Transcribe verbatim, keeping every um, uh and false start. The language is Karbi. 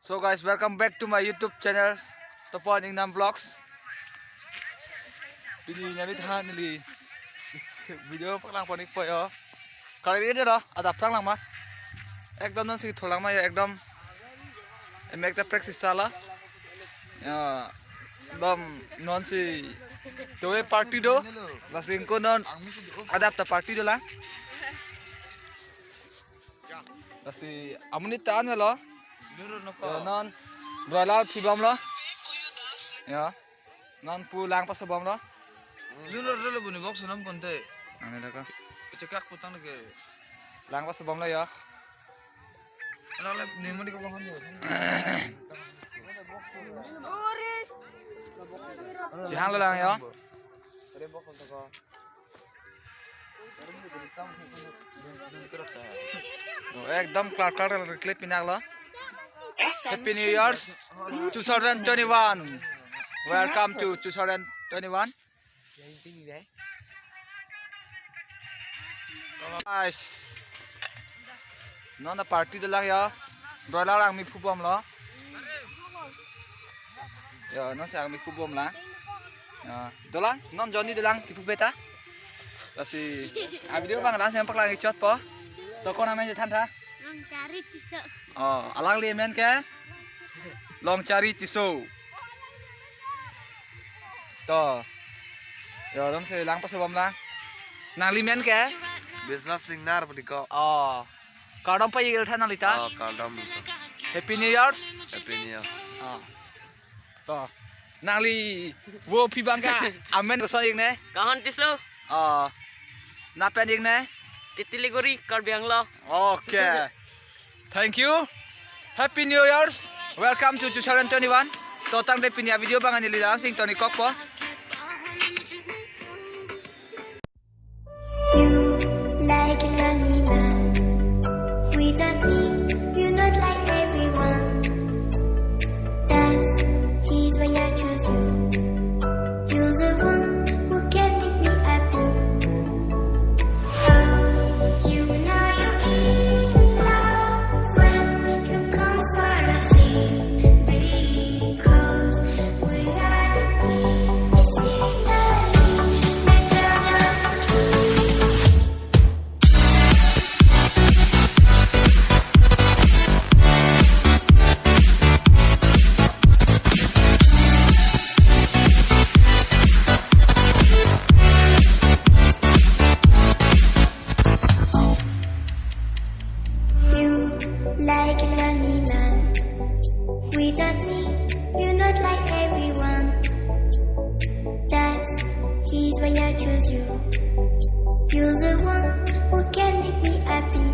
So guys, welcome back to my YouTube channel, Topon Ingnam Vlogs. Pini neli than neli video paklang pon-ikpo yo. Kali ini lo, adap tang lang ma. Ekdom non si tholang ma yo, ekdom. Emek ta practice chala. Ya, ekdom non si toe party do. Lasi ingko non adap ta party dolang. Lasi amonit ta an velo. Ya, non broiler phibomlo. Ya. Non pu lang pasobomlo. Lun ror dolo buni box nam konte. Ane laka. Cekak putang lagi. Lang pasobomlo ya. Ala le ni mandi ko bahon yo. Sihang lo lang ya. Ada box kontak ko. Oh, ekdom klar klar klar clip pinak lo. Happy New Year's two thousand twenty-one. Welcome to two thousand twenty-one. Guys. Non ta party dolang ya. Broiler lang mi phubomlo. Ya, non si ang mi phubomlang. Ya, dolang, non Johnny dolang, kiphu beta. Lasi, a video bang lang si paklang-ik chotpo. To ko-an amen je thantha? Longchari Tisso. Oh, alangli amen ke? Longchari Tisso. To. Ya, non si lang pasobomlang. Nangli amen ke? Biswas Singnar putiko. Oh. Kardom pajir tha nangli ta. Oh, kardom. Happy New Year's. Happy New Year's. Ah. To. Nangli vo phi bang ke amen koson-ik ne? Kahon Tisso. Ah. Nangpen-ik ne? Titiliguri, Karbi Anglong. Okay. Thank you. Happy New Year's. Welcome to two thousand twenty-one. To tangte pini a video bang neli lang si ington-ik kokpo. You like an animal. Without me, you're not like everyone. That's he's why I choose you. You're the one who can make me happy. Oh, you know you're in love when you come for the same. Because we are the same. You like an animal. Without me, you're not like everyone. That's he's why I choose you. You're the one who can make me happy.